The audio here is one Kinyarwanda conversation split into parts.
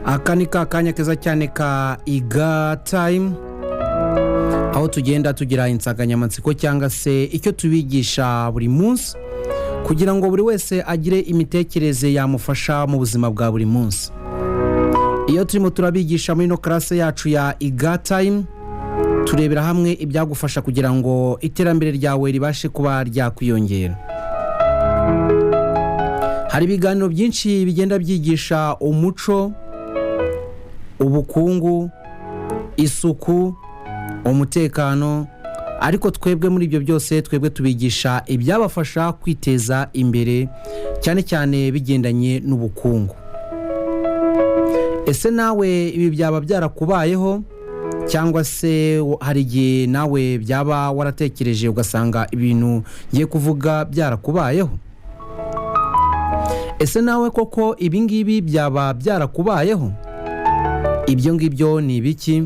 Aka ni ka kanya keza cyane ka Iga Time, aho tugenda tugira insanganyamatsiko cyangwa se icyo tubigisha buri munsi kugira ngo buri wese agire imitekerereze yamufasha mu buzima bwa buri munsi. Iyo turimo turabigisha muri ino class yacu ya Iga Time, turebera hamwe ibyagufasha kugira ngo iterambere ryawe ribashe kuba ryakwiyongera. Hari ibiganiro byinshi bigenda byigisha umuco, ubukungu, isuku, umutekano, ariko twebwe muri ibyo byose twebwe tubigisha ibyabafasha kwiteza imbere, cyane cyane bigendanye n'ubukungu. Ese nawe ibi byaba byarakubayeho, cyangwa se hari igihe nawe byaba waratekereje ugasanga ibintu ngiye kuvuga byarakubayeho? Ese nawe koko ibi ngibi byaba byarakubayeho? Ibyo ngibyo ni ibiki?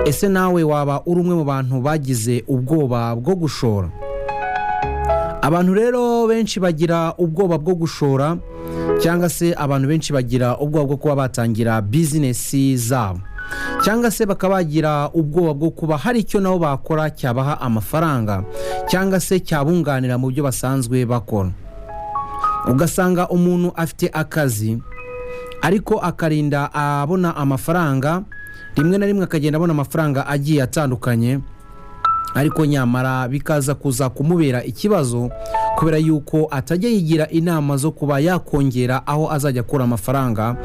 Ese nawe waba uri umwe mu bantu bagize ubwoba bwo gushora? Abantu rero benshi bagira ubwoba bwo gushora, cyangwa se abantu benshi bagira ubwoba bwo kuba batangira bizinesi zabo, cyangwa se bakaba bagira ubwoba bwo kuba hari icyo nabo bakora cyabaha amafaranga cyangwa se cyabunganira mu byo basanzwe bakora. Ugasanga umuntu afite akazi ariko akarinda abona amafaranga, rimwe na rimwe akagenda abona amafaranga agiye atandukanye, ariko nyamara bikaza kuza kumubera ikibazo kubera yuko atajya yigira inama zo kuba yakongera aho azajya akura amafaranga.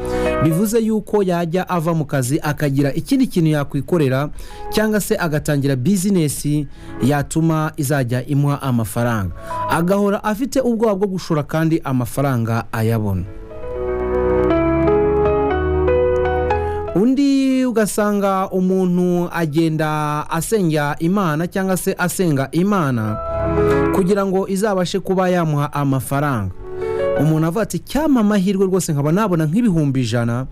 Bivuze yuko yajya ava mu kazi akagira ikindi kintu yakwikorera, cyangwa se agatangira bizinesi yatuma izajya imuha amafaranga, agahora afite ubwoba bwo gushora kandi amafaranga ayabona. Undi ugasanga umuntu agenda asenga Imana cyangwa se asenga Imana kugira ngo izabashe kuba yamuha amafaranga. Umuntu avuga ati: "Cyampa amahirwe rwose nkaba nabona nk'ibihumbi 100,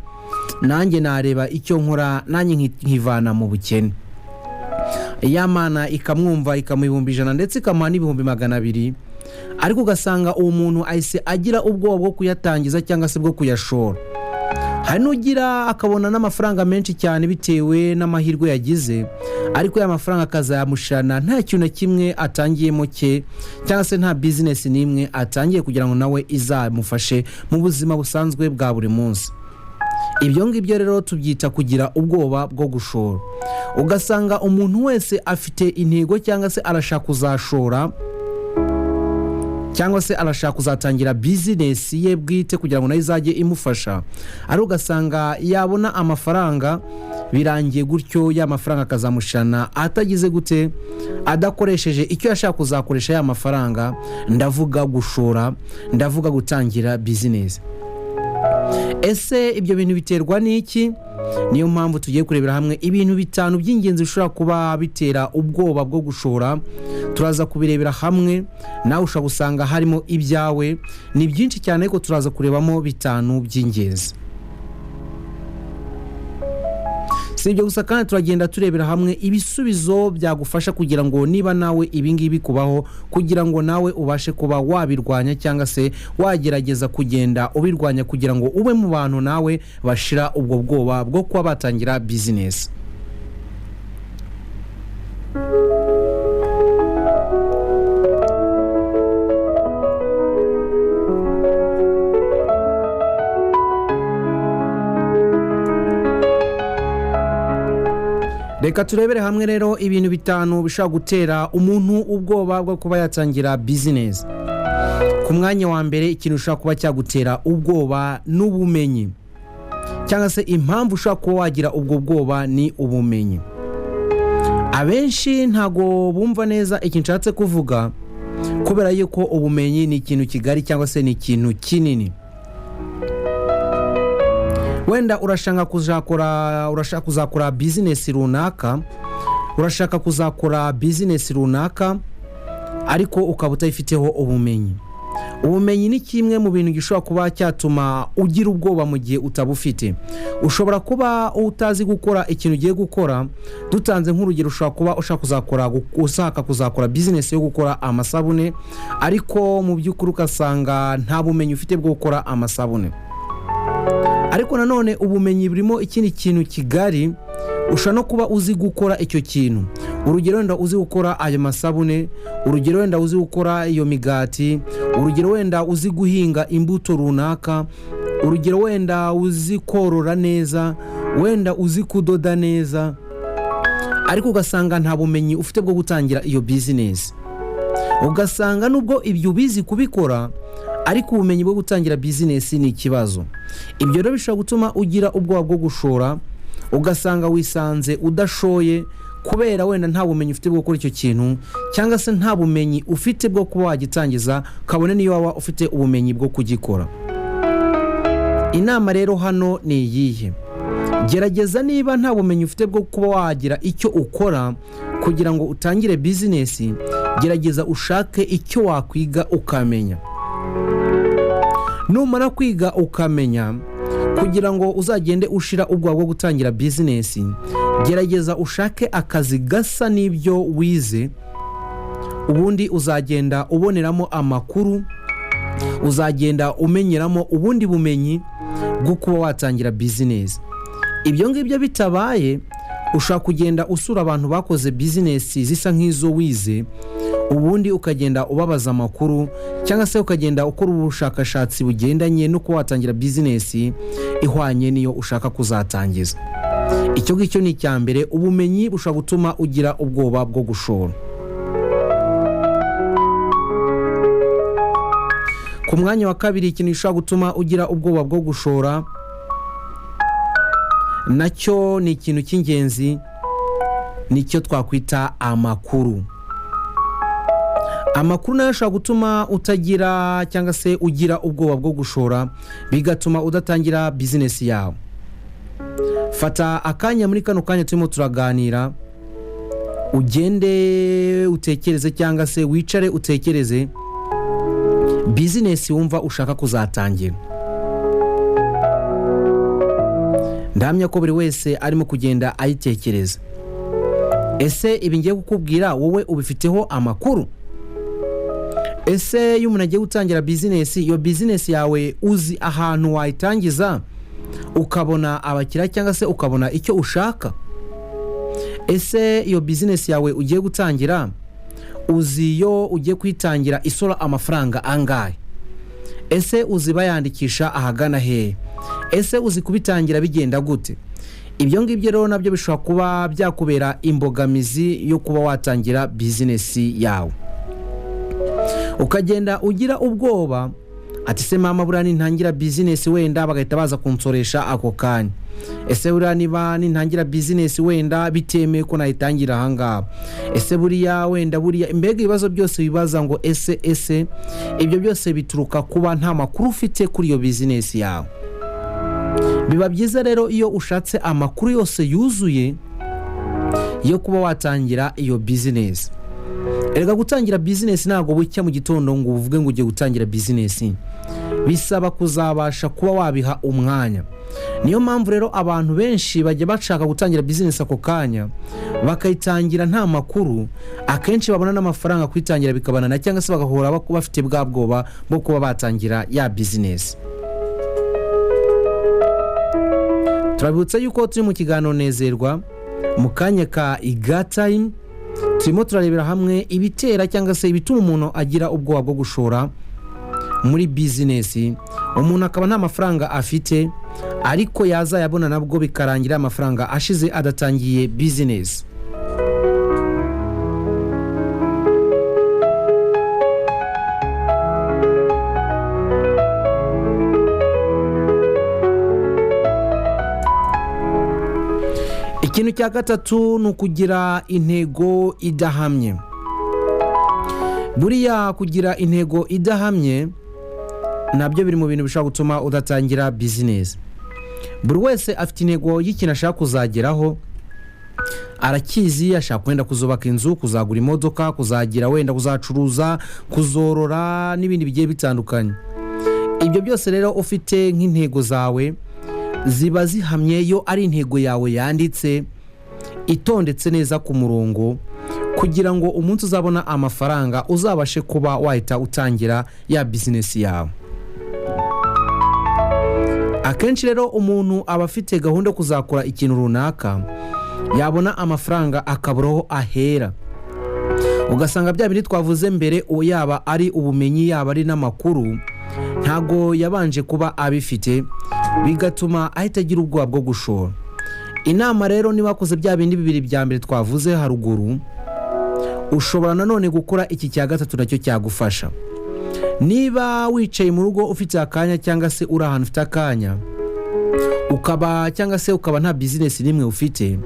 nanjye nareba icyo nkora, nanjye nkivana mu bukene." Ya Mana ikamwumva, ikamuha 100,000, ndetse ikamuha n'200,000, ariko ugasanga uwo muntu ahise agira ubwoba bwo kuyatangiza cyangwa se bwo kuyashora. Hari n'ugira akabona n'amafaranga menshi cyane bitewe n'amahirwe yagize, ariko ya mafaranga akazayamushirana nta kintu na kimwe atangiyemo cye, cyangwa se nta bizinesi n'imwe atangiye kugira ngo nawe izamufashe mu buzima busanzwe bwa buri munsi. Ibyo ngibyo rero tubyita kugira ubwoba bwo gushora. Ugasanga umuntu wese afite intego cyangwa se arashaka kuzashora, cyangwa se arashaka kuzatangira bizinesi ye bwite kugira ngo nayo izajye imufasha, ariko ugasanga yabona amafaranga birangiye gutyo, ya mafaranga akazamushirana atagize gute, adakoresheje icyo yashaka kuzakoresha ya mafaranga. Ndavuga gushora, ndavuga gutangira bizinesi. Ese ibyo bintu biterwa n'iki? Niyo mpamvu tugiye kurebera hamwe ibintu bitanu by'ingenzi bishobora kuba bitera ubwoba bwo gushora. Turaza kubirebera hamwe, nawe ushobora gusanga harimo ibyawe. Ni byinshi cyane, ariko turaza kurebamo bitanu by'ingenzi. Si ibyo gusa kandi, turagenda turebera hamwe ibisubizo byagufasha kugira ngo niba nawe ibingibi kubaho, kugira ngo nawe ubashe kuba wabirwanya, cyangwa se wagerageza kugenda ubirwanya kugira ngo ube mu bantu nawe bashira ubwo bwoba bwo kuba batangira bizinesi. Reka turebere hamwe rero ibintu bitanu bishobora gutera umuntu ubwoba bwo kuba yatangira bizinesi. Ku mwanya wa mbere, ikintu ushobora kuba cyagutera ubwoba n'ubumenyi, cyangwa se impamvu ushobora kuba wagira ubwo bwoba ni ubumenyi. Abenshi ntago bumva neza ikintu nshatse kuvuga, kubera yuko ubumenyi ni ikintu kigari cyangwa se ni ikintu kinini. Wenda urashaka kuzakora bizinesi runaka, urashaka kuzakora bizinesi runaka, ariko ukaba utayifiteho ubumenyi. Ubumenyi ni kimwe mu bintu gishobora kuba cyatuma ugira ubwoba mu gihe utabufite. Ushobora kuba utazi gukora ikintu ugiye gukora. Dutanze nk'urugero, ushobora kuba ushaka kuzakora bizinesi yo gukora amasabune, ariko mu by'ukuri ugasanga nta bumenyi ufite bwo gukora amasabune. Ariko nanone ubumenyi burimo ikindi kintu kigari, ushobora no kuba uzi gukora icyo kintu. Urugero wenda uzi gukora ayo masabune, urugero wenda uzi gukora iyo migati, urugero wenda uzi guhinga imbuto runaka, urugero wenda uzi korora neza, wenda uzi kudoda neza, ariko ugasanga nta bumenyi ufite bwo gutangira iyo bizinesi. Ugasanga nubwo ibyo ubizi kubikora, ariko ubumenyi bwo gutangira bizinesi ni ikibazo. Ibyo rero bishobora gutuma ugira ubwoba bwo gushora, ugasanga wisanze udashoye kubera wenda nta bumenyi ufite bwo gukora icyo kintu, cyangwa se nta bumenyi ufite bwo kuba wagitangiza, kabone niyo waba ufite ubumenyi bwo kugikora. Inama rero hano ni iyihe? Gerageza niba nta bumenyi ufite bwo kuba wagira icyo ukora kugira ngo utangire bizinesi, gerageza ushake icyo wakwiga ukamenya. Numara kwiga ukamenya, kugira ngo uzagende ushira ubwoba bwo gutangira bizinesi, gerageza ushake akazi gasa n'ibyo wize, ubundi uzagenda uboneramo amakuru, uzagenda umenyeramo ubundi bumenyi bwo kuba watangira bizinesi. Ibyo ngibyo bitabaye, ushobora kugenda usura abantu bakoze bizinesi zisa nk'izo wize, ubundi ukagenda ubabaza amakuru, cyangwa se ukagenda ukora ubushakashatsi bugendanye no kuba watangira bizinesi ihwanye n'iyo ushaka kuzatangiza. Icyo ngicyo ni icya mbere, ubumenyi bushobora gutuma ugira ubwoba bwo gushora. Ku mwanya wa kabiri, ikintu gishobora gutuma ugira ubwoba bwo gushora nacyo ni ikintu cy'ingenzi, nicyo twakwita amakuru. Amakuru nayo ashobora gutuma utagira cyangwa se ugira ubwoba bwo gushora, bigatuma udatangira bizinesi yawe. Fata akanya muri kano kanya turimo turaganira, ugende utekereze cyangwa se wicare utekereze bizinesi wumva ushaka kuzatangira. Ndahamya ko buri wese arimo kugenda ayitekereza. Ese ibi ngiye kukubwira wowe ubifiteho amakuru? Ese iyo umuntu agiye gutangira bizinesi, iyo bizinesi yawe uzi ahantu wayitangiza ukabona abakiriya cyangwa se ukabona icyo ushaka? Ese iyo bizinesi yawe ugiye gutangira uzi iyo ugiye kuyitangira isora amafaranga angahe? Ese uzi bayandikisha ahagana hehe? Ese uzi kubitangira bigenda gute? Ibyo ngibyo rero nabyo bishobora kuba byakubera imbogamizi yo kuba watangira bizinesi yawe, ukagenda ugira ubwoba ati se mama buriya nintangira bizinesi wenda bagahita baza kunsoresha ako kanya, ese buriya niba nintangira bizinesi wenda bitemewe ko nayitangira ahangaha, ese buriya wenda buriya, mbega ibibazo byose bibaza ngo ese ibyo byose bituruka kuba nta makuru ufite kuri iyo bizinesi yawe. Biba byiza rero iyo ushatse amakuru yose yuzuye yo kuba watangira iyo bizinesi. Erega gutangira bizinesi ntabwo bucya mu gitondo ngo uvuge ngo ugiye gutangira bizinesi, bisaba kuzabasha kuba wabiha umwanya. Niyo mpamvu rero abantu benshi bajya bashaka gutangira bizinesi ako kanya bakayitangira nta makuru, akenshi babona n'amafaranga kuyitangira bikabanana, cyangwa se bagahora bafite bwa bwoba bwo kuba batangira ya bizinesi. Turabibutsa yuko turi mu kiganiro Nezerwa mu kanya ka Iga Time, turimo turarebera hamwe ibitera cyangwa se ibituma umuntu agira ubwoba bwo gushora muri bizinesi, umuntu akaba nta mafaranga afite ariko yazayabona nabwo bikarangira amafaranga ashize adatangiye bizinesi. Ikintu cya gatatu ni ukugira intego idahamye. Buriya kugira intego idahamye nabyo biri mu bintu bishobora gutuma udatangira bizinesi. Buri wese afite intego y'ikintu ashaka kuzageraho, arakizi, ashaka wenda kuzubaka inzu, kuzagura imodoka, kuzagira wenda kuzacuruza, kuzorora n'ibindi bigiye bitandukanye. Ibyo byose rero ufite nk'intego zawe ziba zihamye yo ari intego yawe yanditse itondetse neza ku murongo, kugira ngo umunsi uzabona amafaranga uzabashe kuba wahita utangira ya bizinesi yawe. Akenshi rero umuntu aba afite gahunda yo kuzakora ikintu runaka, yabona amafaranga akabura aho ahera. Ugasanga bya bindi twavuze mbere, yaba ari ubumenyi, yaba ari n'amakuru, ntago yabanje kuba abifite, bigatuma ahita agira ubwoba bwo gushora. Inama rero, niba wakoze bya bindi bibiri bya mbere twavuze haruguru, ushobora nanone gukora iki cya gatatu, nacyo cyagufasha. Niba wicaye mu rugo ufite akanya, cyangwa se uri ahantu ufite akanya, ukaba cyangwa se ukaba nta bizinesi n'imwe ufite,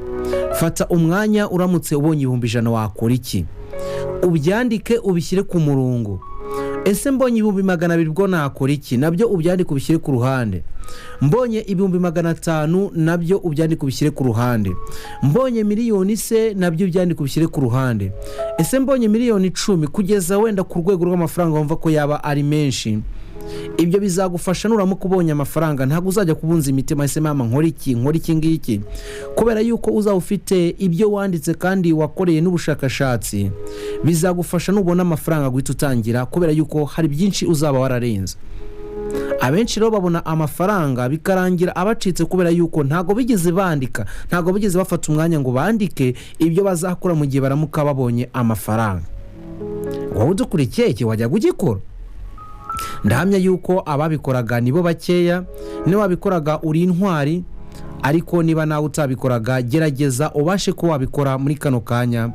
fata umwanya. Uramutse ubonye 100,000 wakora iki? Ubyandike, ubishyire ku murongo. Ese mbonye 200,000 bwo nakora iki? Nabyo ubyandike, ubishyire ku ruhande. Mbonye 500,000, nabyo ubyandike, ubishyire ku ruhande. Mbonye miliyoni se? Nabyo ubyandike, ubishyire ku ruhande. Ese mbonye 10,000,000? Kugeza wenda ku rwego rw'amafaranga wumva ko yaba ari menshi. Ibyo bizagufasha, nuramuka ubonye amafaranga ntabwo uzajya kubunza imitima: "Ese mama, nkora iki, nkora iki ngiki?" Kubera yuko uzaba ufite ibyo wanditse kandi wakoreye n'ubushakashatsi, bizagufasha nubona amafaranga guhita utangira, kubera yuko hari byinshi uzaba wararenze. Abenshi rero babona amafaranga bikarangira abacitse, kubera yuko ntabwo bigeze bandika, ntabwo bigeze bafata umwanya ngo bandike ibyo bazakora mu gihe baramuka babonye amafaranga. Wowe udukurikiye, iki wajyaga ugikora? Ndahamya yuko ababikoraga nibo bakeya. Niba wabikoraga uri intwari, ariko niba nawe utabikoraga, gerageza ubashe kuba wabikora muri kano kanya,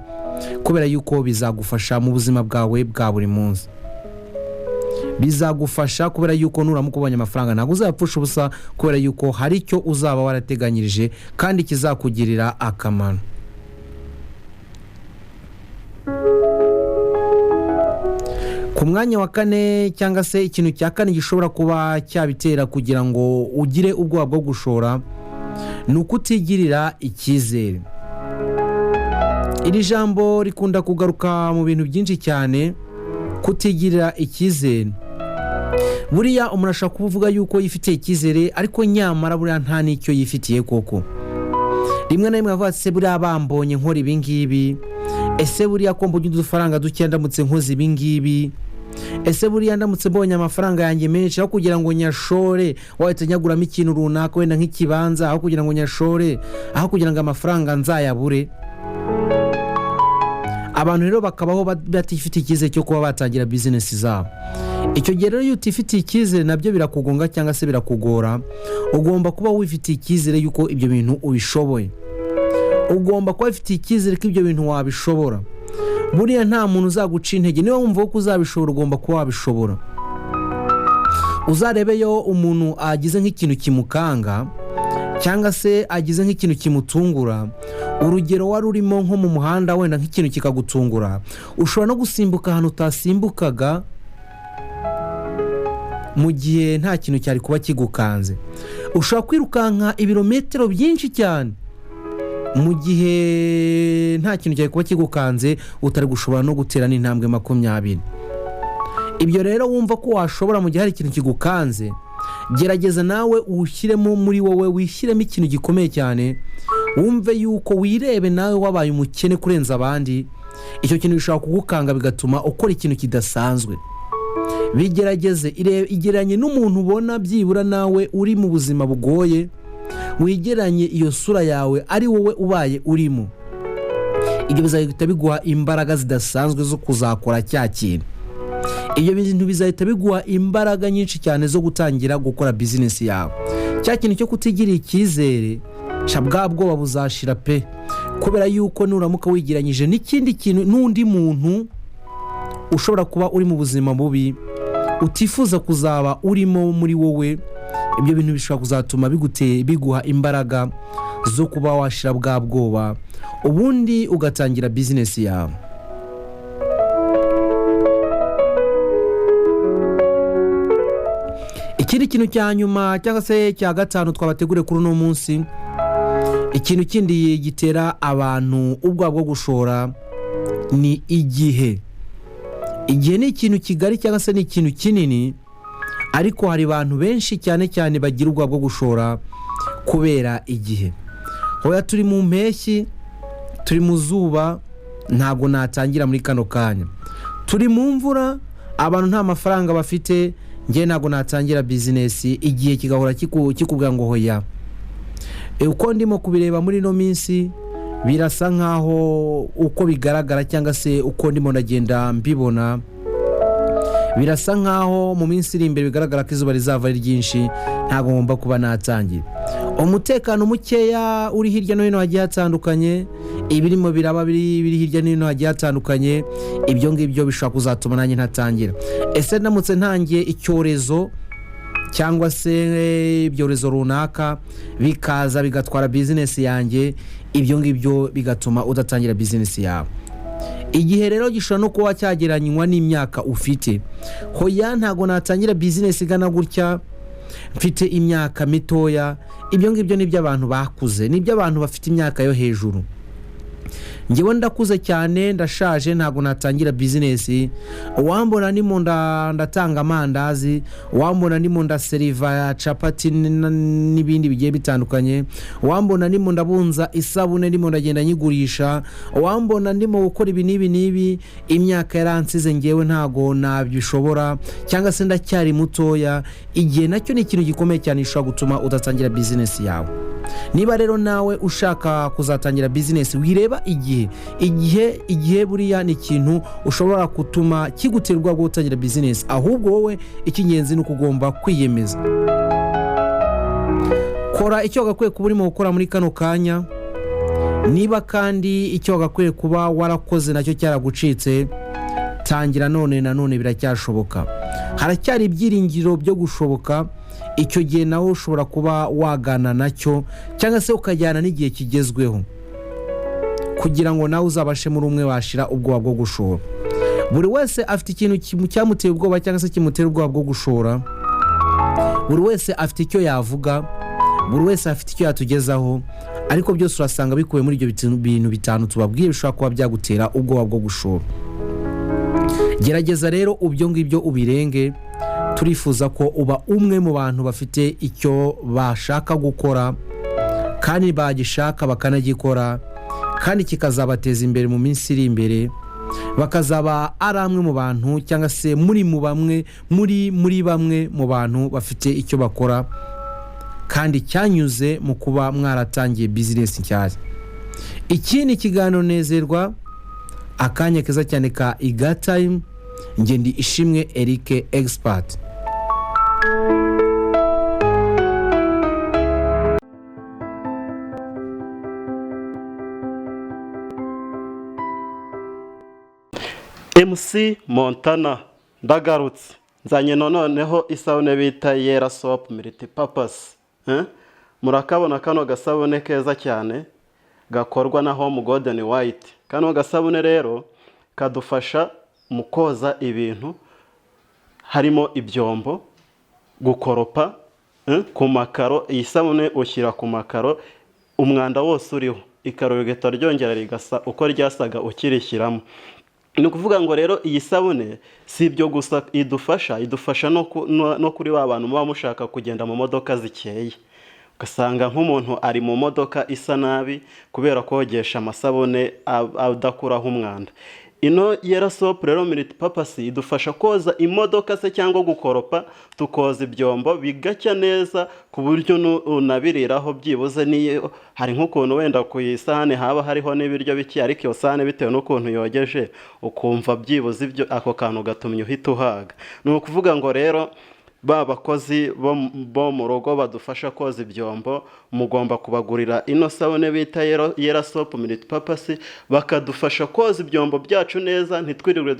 kubera yuko bizagufasha mu buzima bwawe bwa buri munsi. Bizagufasha kubera yuko nuramuka ubonye amafaranga ntabwo uzayapfusha ubusa, kubera yuko hari icyo uzaba warateganyirije kandi kizakugirira akamaro. Ku mwanya wa kane, cyangwa se ikintu cya kane gishobora kuba cyabitera kugira ngo ugire ubwoba bwo gushora, ni ukutigirira icyizere. Iri jambo rikunda kugaruka mu bintu byinshi cyane, kutigirira icyizere. Buriya umuntu ashobora kuvuga yuko yifitiye icyizere, ariko nyamara buriya nta n'icyo yifitiye koko. Rimwe na rimwe bavuga ati: "Se buriya bambonye nkora ibi ngibi? Ese buriya ko mbonye udufaranga duke, ndamutse nkoze ibi ngibi? Ese buriya ndamutse mbonye amafaranga yanjye menshi, aho kugira ngo nyashore wahita nyaguramo ikintu runaka, wenda nk'ikibanza, aho kugira ngo nyashore, aho kugira ngo amafaranga nzayabure?" Abantu rero bakabaho batifitiye icyizere cyo kuba batangira bizinesi zabo. Icyo gihe rero iyo utifitiye icyizere, nabyo birakugonga cyangwa se birakugora. Ugomba kuba wifitiye icyizere y'uko ibyo bintu ubishoboye. Ugomba kuba wifitiye icyizere ko ibyo bintu wabishobora. Buriya nta muntu uzaguca intege. Niba wumva ko uzabishobora, ugomba kuba wabishobora. Uzarebeyo umuntu agize nk'ikintu kimukanga, cyangwa se agize nk'ikintu kimutungura. Urugero, wari urimo nko mu muhanda, wenda nk'ikintu kikagutungura, ushobora no gusimbuka ahantu utasimbukaga mu gihe nta kintu cyari kuba kigukanze. Ushobora kwirukanka ibirometero byinshi cyane mu gihe nta kintu cyari kuba kigukanze, utari gushobora no gutera n'intambwe 20. Ibyo rero wumva ko washobora mu gihe hari ikintu kigukanze, gerageza nawe uwushyiremo muri wowe, wishyiremo ikintu gikomeye cyane, wumve yuko wirebe nawe wabaye umukene kurenza abandi. Icyo kintu gishobora kugukanga bigatuma ukora ikintu kidasanzwe. Bigerageze, igereranye n'umuntu ubona byibura nawe uri mu buzima bugoye, wegeranye iyo sura yawe ari wowe ubaye urimo. Ibyo bizahita biguha imbaraga zidasanzwe zo kuzakora cya kintu. Ibyo bintu bizahita biguha imbaraga nyinshi cyane zo gutangira gukora bizinesi yawe. Cya kintu cyo kutigirira icyizere, sha, bwa bwoba buzashira pe, kubera yuko nuramuka wigeranyije n'ikindi kintu, n'undi muntu ushobora kuba uri mu buzima bubi utifuza kuzaba urimo muri wowe, ibyo bintu bishobora kuzatuma biguha imbaraga zo kuba washira bwa bwoba, ubundi ugatangira bizinesi yawe. Ikindi kintu cya nyuma, cyangwa se cya gatanu twabateguriye kuri uno munsi, ikintu kindi gitera abantu ubwoba bwo gushora ni igihe. Igihe ni ikintu kigari, cyangwa se ni ikintu kinini, ariko hari abantu benshi cyane cyane bagira ubwoba bwo gushora kubera igihe. Hoya, turi mu mpeshyi, turi mu zuba, ntabwo natangira muri kano kanya. Turi mu mvura, abantu nta mafaranga bafite. Njye ntabwo natangira bizinesi. Igihe kigahora kikubwira ngo hoya. Uko ndimo kubireba muri ino minsi, birasa nkaho uko bigaragara cyangwa se uko ndimo ndagenda mbibona, birasa nkaho mu minsi iri imbere bigaragara ko izuba rizava ari ryinshi, ntabwo ngomba kuba natangira. Umutekano mukeya uri hirya no hino hagiye hatandukanye, ibirimo biraba biri hirya no hino hagiye hatandukanye, ibyo ngibyo bishobora kuzatuma nanjye ntatangira. Ese ndamutse ntangiye, icyorezo cyangwa se ibyorezo runaka bikaza bigatwara bizinesi yanjye? Ibyo ngibyo bigatuma udatangira bizinesi yawe. Igihe rero gishobora no kuba cyagereranywa n'imyaka ufite. Hoya, ntabwo natangira bizinesi igana gutya, mfite imyaka mitoya. Ibyo ngibyo ni iby'abantu bakuze, ni iby'abantu bafite imyaka yo hejuru. Ngewe ndakuze cyane, ndashaje, ntabwo natangira bizinesi. Uwambona ndimo ndatanga amandazi, uwambona ndimo ndaseriva capati n'ibindi bigiye bitandukanye, uwambona ndimo ndabunza isabune ndimo ndagenda nyigurisha, uwambona ndimo gukora ibi n'ibi n'ibi, imyaka yaransize, ngewe ntabwo nabishobora cyangwa se ndacyari mutoya. Igihe nacyo ni ikintu gikomeye cyane gishobora gutuma udatangira bizinesi yawe. Niba rero nawe ushaka kuzatangira bizinesi, wireba igihe. Igihe buriya ni ikintu ushobora gutuma kigutera ubwoba bwo gutangira bizinesi, ahubwo wowe icy'ingenzi ni uko ugomba kwiyemeza. Kora icyo wagakwiye kuba urimo gukora muri kano kanya. Niba kandi icyo wagakwiye kuba warakoze nacyo cyaragucitse, tangira none. Nanone biracyashoboka, haracyari ibyiringiro byo gushoboka. Icyo gihe nawe ushobora kuba wagana nacyo cyangwa se ukajyana n'igihe kigezweho, kugira ngo nawe uzabashe muri umwe washira ubwoba bwo gushora. Buri wese afite ikintu cyamuteye ubwoba cyangwa se kimutera ubwoba bwo gushora. Buri wese afite icyo yavuga, buri wese afite icyo yatugezaho, ariko byose urasanga bikubiye muri ibyo bintu bitanu tubabwiye bishobora kuba byagutera ubwoba bwo gushora. Gerageza rero ibyo ngibyo ubirenge. Turifuza ko uba umwe mu bantu bafite icyo bashaka gukora kandi bagishaka bakanagikora, kandi kikazabateza imbere mu minsi iri imbere, bakazaba ari amwe mu bantu cyangwa se muri mu bamwe muri bamwe mu bantu bafite icyo bakora kandi cyanyuze mu kuba mwaratangiye bizinesi nshyashya. Iki ni ikiganiro Nezerwa, akanya keza cyane ka Iga Time. Ngende Ishimwe Eric Expert. MC Montana ndagarutse, nzanye noneho isabune bita Yera Soap Multipurpose. Murakabona kano gasabune keza cyane gakorwa na Home Golden White. Kano gasabune rero kadufasha mu koza ibintu harimo ibyombo, gukoropa ku makaro. Iyi sabune ushyira ku makaro, umwanda wose uriho ikaro rigahita ryongera rigasa uko ryasaga ukirishyiramo. Ni ukuvuga ngo rero iyi sabune si ibyo gusa idufasha, idufasha no kuri ba bantu muba mushaka kugenda mu modoka zikeye, ugasanga nk'umuntu ari mu modoka isa nabi kubera kogesha amasabune adakuraho umwanda. Ino Yera Soap rero Multipurpose idufasha koza imodoka se cyangwa gukoropa, tukoza ibyombo bigacya neza, ku buryo unabiriraho byibuze. Niyo hari nk'ukuntu wenda ku isahani haba hariho n'ibiryo bike, ariko iyo sahani bitewe n'ukuntu yogeje ukumva byibuze ibyo ako kantu gatumye uhita uhaga. Ni ukuvuga ngo rero ba bakozi bo mu rugo badufasha koza ibyombo, mugomba kubagurira ino sabune bita Yera Soap Multipurpose, bakadufasha koza ibyombo byacu neza, ntitwirirwe.